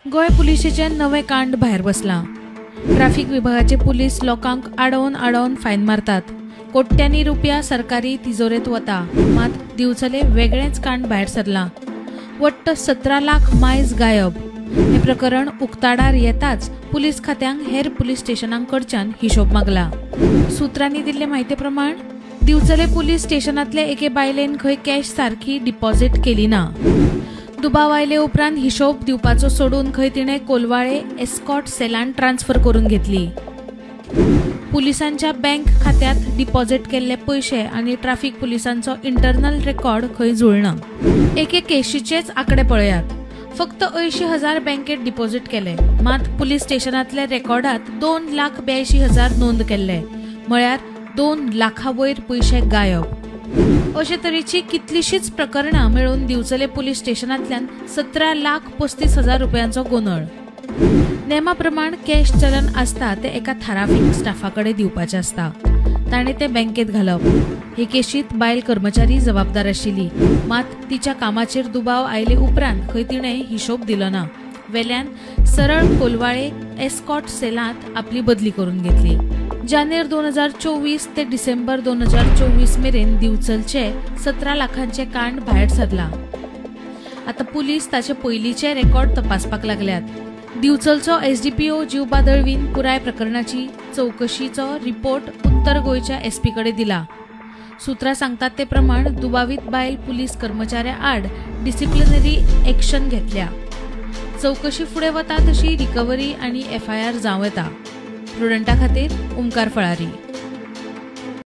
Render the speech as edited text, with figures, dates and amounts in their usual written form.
गोंय पुलिशेचें नवें कांड भायर बसलां. ट्राफिक विभागाचे पुलीस लोकांक आडोवन आडोवन फायन मारतात. कोट्यांनी रुपया सरकारी तिजोरेंत वता. मात दिवचले वेगळेंच कांड भायर सरलां. वट्ट 17 लाख मायज गायब. हें प्रकरण उक्ताडार येताच पुलीस खात्यांक हेर पुलीस स्टेशनांकडच्यान हिशोब मागला. सुत्रांनी दिल्ले म्हायती प्रमाण दिवचले पुलीस स्टेशनांतले एके बायलेन खंय कॅश सारकी डिपॉझिट केली ना. दुबाव आयले उपरांत हिशोब दिवपाचो सोडून खंय तिणें कोलवाळे एस्कॉट सेलान ट्रान्सफर करून घेतली. पुलिसांच्या बँक खात्यात डिपॉझिट केल्ले पयशे आनी ट्राफिक पुलिसांचो इंटरनल रेकॉर्ड खंय जुळना. एके केशीचेच आंकडे पळयात. फक्त 80,000 बँकेत डिपॉझिट केले, मात पुलीस स्टेशनांतल्या रेकॉर्डात 2,82,000 नोंद केल्ले, म्हळ्यार 2 लाखां वयर पयशे गायब. अशे तरेची कितलीशीच प्रकरणां मेळून दिवचले पुलीस स्टेशनांतल्यान 17,35,000 रुपयांचो गोंदळ. नेमा प्रमाण कॅश चलन आसता ते एका थारावीक स्टाफा कडेन दिवपाचें आसता, ताणें तें बँकेत घालप. हे केशीत बायल कर्मचारी जबाबदार आशिल्ली, मात तिच्या कामाचेर दुबाव आयले उपरांत खंय तिणें हिशोब दिलो ना. वेल्यान सरळ कोलवाळे एस्कॉट सेलांत आपली बदली करून घेतली. जानेर 2024 ते डिसेंबर 2024 मेरेन दिवचलचे 17 लाखांचे कांड भायर सरला. आतां पुलीस ताचे पयलींचे रेकॉर्ड तपासपाक लागल्यात. दिवचलचो एसडीपीओ जिवबा दळवीन पुराय प्रकरणाची चवकशीचो रिपोर्ट उत्तर गोंयच्या एसपी कडेन दिला. सुत्रां सांगतात ते प्रमाण दुबावीत बायल पुलीस कर्मचाऱ्या आड डिसिप्लिनरी एक्शन घेतल्या. चवकशी फुडें वता तशी रिकव्हरी आनी एफआयआर जावं येता. प्रुडंटा खातीर ओमकार फळारी.